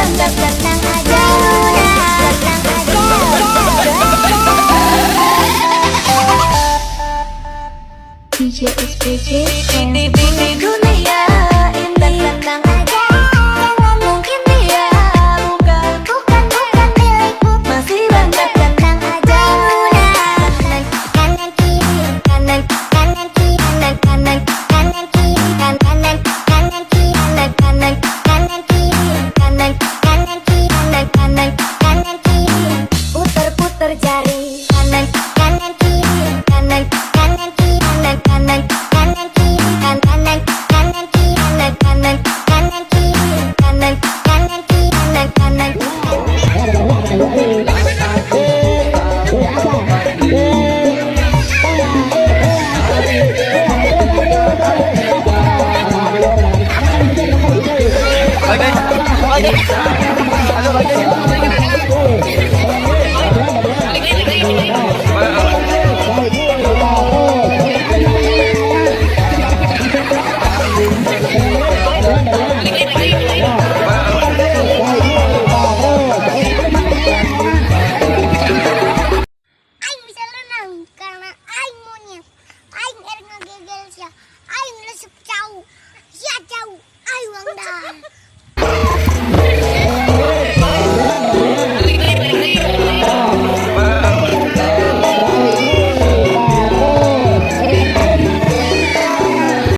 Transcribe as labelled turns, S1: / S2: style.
S1: Tenang tenang aja. Tenang aja.
S2: DJ SPJ.
S1: Di dunia ini tenang aja. Jangan mungkin dia bukan bukan bukan milikmu. Masih banyak, tenang aja. Kanan kiri kanan kanan kiri kanan kanan kanan kiri kanan kanan kiri kanan kanan kanan kiri kanan kanan kiri kanan kanan kanan kiri, putar putar jari, kanan kanan kiri kanan kanan kiri kanan kanan kanan kiri kanan kanan kiri kanan kanan kanan kiri kanan kanan kiri kanan kanan. Aing bisa renang karena aing monyet. Aing erek ngagegel sia. Aing resep cau. Sia cau. Aing wangdar.